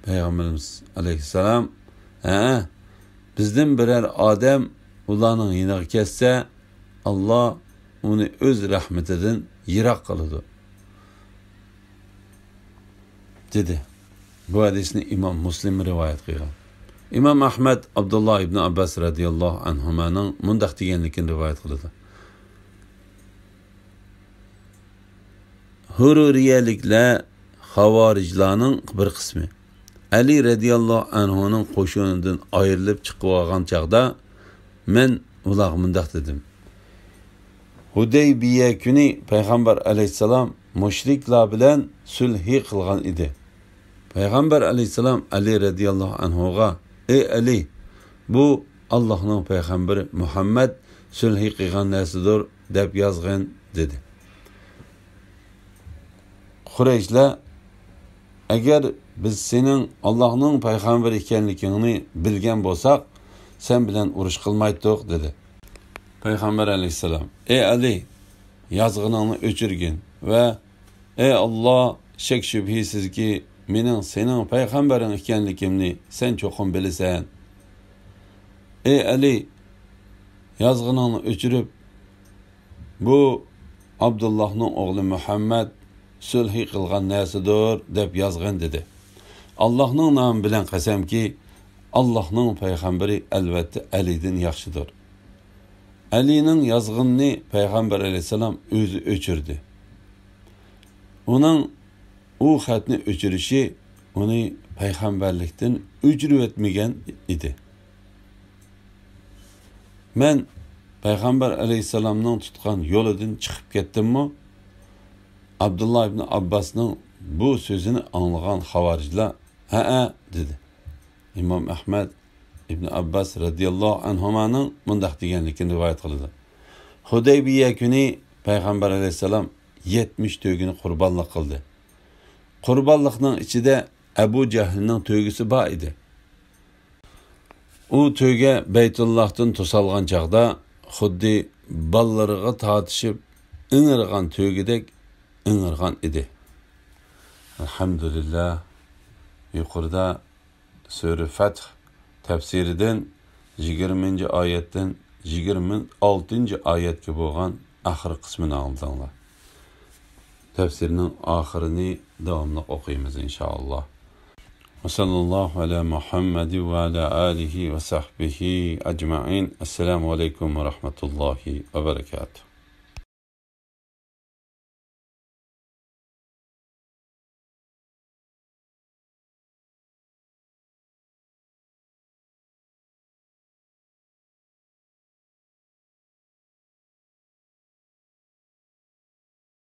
پەيغەمبىرىمىز ئەلەيھىسسالام، ھە، بىزدىن بىرەر ئادەم ئۇلارنىڭ يېنىغا كەتسە، ئاللا ئۇنى ئۆز رەھمىتىدىن يىراق قىلىدۇ، دېدى. بۇ ھەدىسنى ئىمام مۇسلىم رىۋايەت قىلغان. ئىمام ئەھمەد ئابدۇللا ئىبن ئابباس رەزىياللاھۇ ئەنھۇمانىڭ مۇنداق دېگەنلىكىنى رىۋايەت قىلىدۇ. ھۇرۇرىيەلىكلەر خاۋارىجلارنىڭ بىر قىسمى. ئەلى رەزىياللاھۇ ئەنھۇنىڭ قوشۇنىدىن ئايرىلىپ چىقىۋالغان چاغدا، مەن ئۇلارغا مۇنداق دېدىم: ھۇدەيبىيە كۈنى پەيغەمبەر ئەلەيھىسسالام مۇشرىكلار بىلەن سۈلھى قىلغان ئىدى. پەيغەمبەر ئەلەيھىسسالام ئەلى رەزىياللاھۇ ئەنھۇغا، ئەي ئەلى، بۇ ئاللاھنىڭ پەيغەمبىرى مۇھەممەد سۈلھى قىلغان نەرسىدۇر، دەپ يازغىن، دېدى. قۇرەيشلەر، ئەگەر بىز سېنىڭ ئاللاھنىڭ پەيغەمبىرى ئىكەنلىكىڭنى بىلگەن بولساق، سەن بىلەن ئۇرۇش قىلمايتتۇق، دېدى. پەيغەمبەر ئەلەيھىسسالام، ئەي ئەلى، يازغىنىڭنى ئۆچۈرگىن ۋە، ئەي ئاللا، شەك-شۈبھىسىزكى، مېنىڭ سېنىڭ پەيغەمبىرىڭ ئىكەنلىكىمنى سەن چوقۇم بىلىسەن. ئەي ئەلى، يازغىنىڭنى ئۆچۈرۈپ، بۇ ئابدۇللاھنىڭ ئوغلى مۇھەممەد سۈلھى قىلغان نەرسىدۇر، دەپ يازغىن، دېدى. ئاللاھنىڭ نامى بىلەن قەسەمكى، ئاللاھنىڭ پەيغەمبىرى ئەلۋەتتە ئەلىدىن ياخشىدۇر. ئەلىنىڭ يازغىنىنى پەيغەمبەر ئەلەيھىسسالام ئۆزى ئۆچۈردى. ئۇنىڭ ئۇ خەتنى ئۆچۈرۈشى ئۇنى پەيغەمبەرلىكتىن ئۆچۈرۈۋەتمىگەن ئىدى. مەن پەيغەمبەر ئەلەيھىسسالامنىڭ تۇتقان يولىدىن چىقىپ كەتتىممۇ؟ ئابدۇللا ئىبن ئابباسنىڭ بۇ سۆزىنى ئاڭلىغان خاۋارىجلار، ھەئە، دېدى. ئىمام ئەھمەد ئىبن ئابباس رەزىياللاھۇ ئەنھۇمانىڭ مۇنداق دېگەنلىكىنى رىۋايەت قىلىدۇ. ھۇدەيبىيە كۈنى پەيغەمبەر ئەلەيھىسسالام يەتمىش تۆگىنى قۇربانلىق قىلدى. قۇربانلىقنىڭ ئىچىدە ئەبۇ جەھلنىڭ تۆگىسى بار ئىدى. ئۇ تۆگە بەيتۇللاھتىن توسالغان چاغدا خۇددى بالىلىرىغا تارتىشىپ ئىڭرىغان تۆگىدەك ئىڭرىغان ئىدى. ئەلھەمدۇلىللا، يۇقىرىدا سۈرە فەتھ تەپسىرىدىن يىگىرمىنچى ئايەتتىن يىگىرمە ئالتىنچى ئايەتكە بولغان ئاخىرقى قىسمىنى ئاڭلىدىڭلار. تەپسىرنىڭ ئاخىرىنى داۋاملىق ئوقۇيمىز، ئىنشائاللا. وصلى الله على محمد وعلى آله وصحبه أجمعين. السلام عليكم ورحمة الله وبركاته.